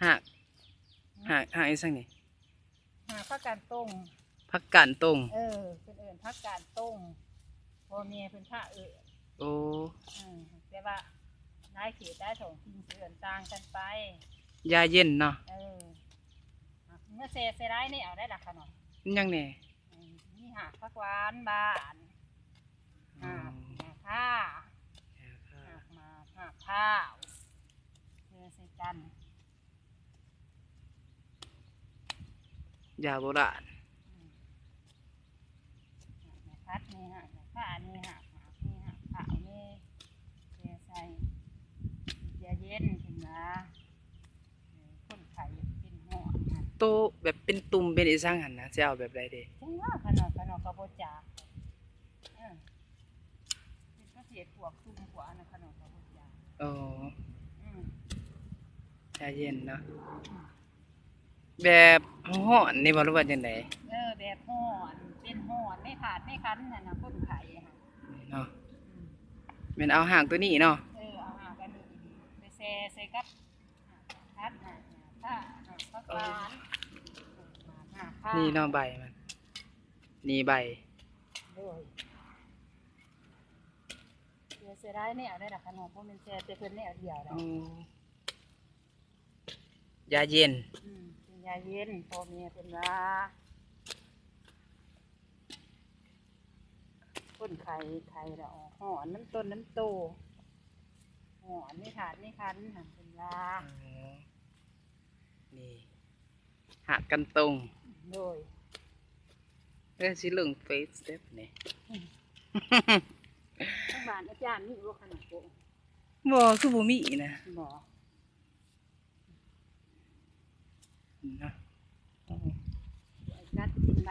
ຮາກ ຮາກ ຮາກອີ່ຫຍັງນີ້? ຫາກຜັກການຕົງ ຜັກການຕົງ ເອີ ເພິ່ນເອີ້ນຜັກການຕົງ ພໍ່ແມ່ເພິ່ນພາເອີ້ນ. ໂອ້ ເອີ ແຕ່ວ່າຫຼາຍເຂດຫຼາຍທ້ອງຖິ່ນເອີ້ນຕ່າງກັນໄປ. ຢາເຢັນເນາະ. ເອີ ເມື່ອແຊ່ໃສ່ຫຼາຍແນວໄດ້ລະຂະນ້ອຍ. ມັນຫຍັງແດ່? ເອີ ມີຮາກຜັກຫວານບ້ານ ຮາກຫຍ້າຄ່າ ຫຍ້າຄ່າ ຮາກໝາກ ຮາກພ້າວ ແຊ່ໃສ່ກັນ. ຢາໂບລານ ອືມ ຮາກໝາກພັດນີ້ ຮາກໝາກພ້າວນີ້ ຮາກໝາກນີ້ ຮາກພ້າວນີ້ ແຊ່ໃສ່ ຢາເຢັນ ເພິ່ນວ່າ ເອີ ຄົນໄຂ້ເປັນຮ້ອນນະ ໂຕແບບເປັນຕຸ່ມເປັນອີ່ຫຍັງຫັ້ນນະ ຊິເອົາແບບໃດເດ? ຈັ່ງວ່າຂະນ້ອຍ ຂະນ້ອຍກໍບໍ່ຈັກ. ເອີ ເປັນປະເພດພວກຊຸ່ມພວກອັນນັ້ນຂະນ້ອຍກໍບໍ່ຈັກ. ອໍ ອືມ ຢາເຢັນເນາະ ອືມ ແບບຮ້ອນນີ້ບໍ່ ຫຼືວ່າຈັ່ງໃດ? ເອີ ແບບຮ້ອນ ເປັນຮ້ອນໃນທາດໃນຂັນຫັ້ນນະ ຄົນໄຂ້ຫັ້ນເນາະ. ອືມ ແມ່ນເອົາຮາກໂຕນີ້ເນາະ? ເອີ ເອົາຮາກອັນນີ້ໄປແຊ່ໃສ່ກັບ ຜັກ ຜັກ ຜັກຫວານ ນີ້ເນາະ ໃບມັນ ນີ້ໃບ ໂດຍ ເສຍດາຍແນວໄດ້ລະຂະນ້ອຍ ບໍ່ແມ່ນແຊ່ແຕ່ເພິ່ນແນວດຽວໄດ໋. ອໍ ຢາເຢັນ ອືມ ເປັນຢາເຢັນ ພໍ່ແມ່ເພິ່ນວ່າ ຄົນໄຂ້ ໄຂ້ລະອອກຮ້ອນນຳຕົນນຳໂຕ ຮ້ອນໃນທາດໃນຂັນຫັ້ນເພິ່ນວ່າ. ອໍ ນີ້ ຮາກການຕົງ ໂດຍ ເອີ ຊິລົງເຟສເດນີ້. ທາງບ້ານອາຈານມີບໍ່ຂະນ້ອຍ? ບໍ່ ຄືບໍ່ມີນະ ບໍ່. ເນາະ ເອີ ກັດກິນໃບ